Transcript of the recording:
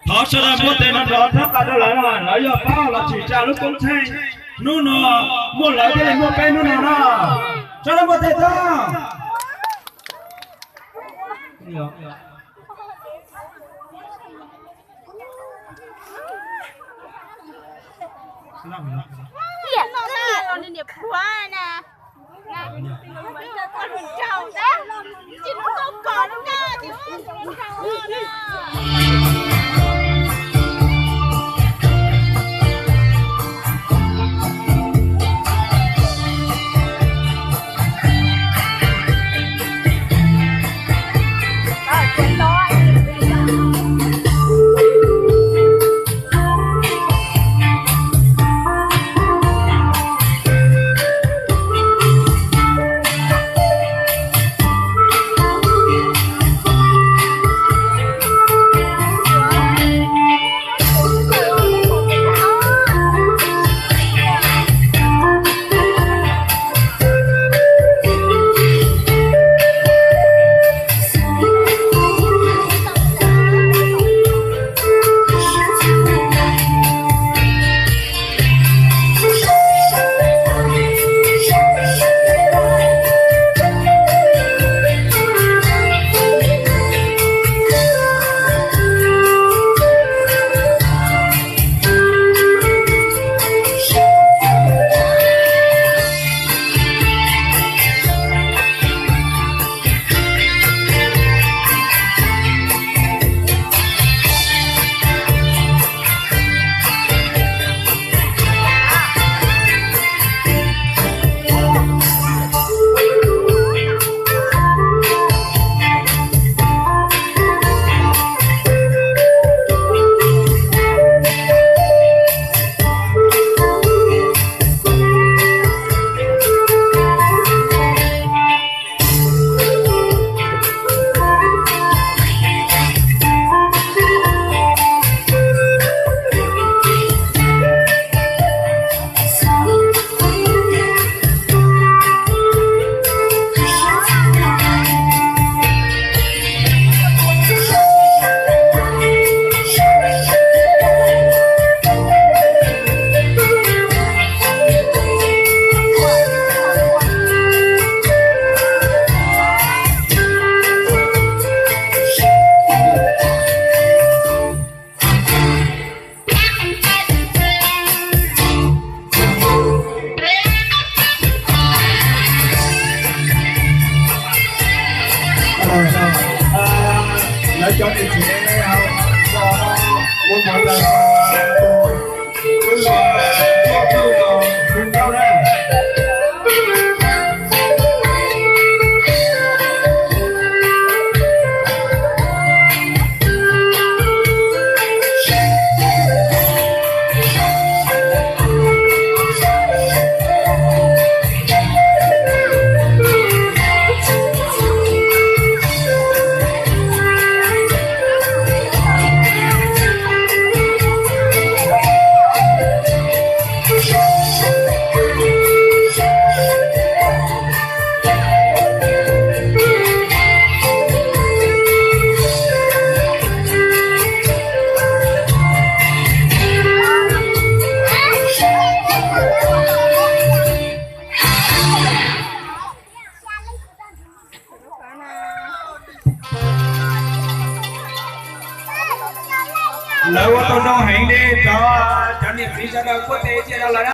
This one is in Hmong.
Thov sawv daws muab tes no nrov thab qab rau lawv no, lawv yog pab los tsim tsa lub koob tsheej. Hnub no muaj lawv thiaj li muaj peb hnub no na. Sawv daws muab tes thab. Lawv cov niam tsev ua mov ntawd, wb los, wb los, wb los. Lawv ua tau zoo heev li, cov, cov niam txiv sawv daws kuaj tes cia rau lawv na.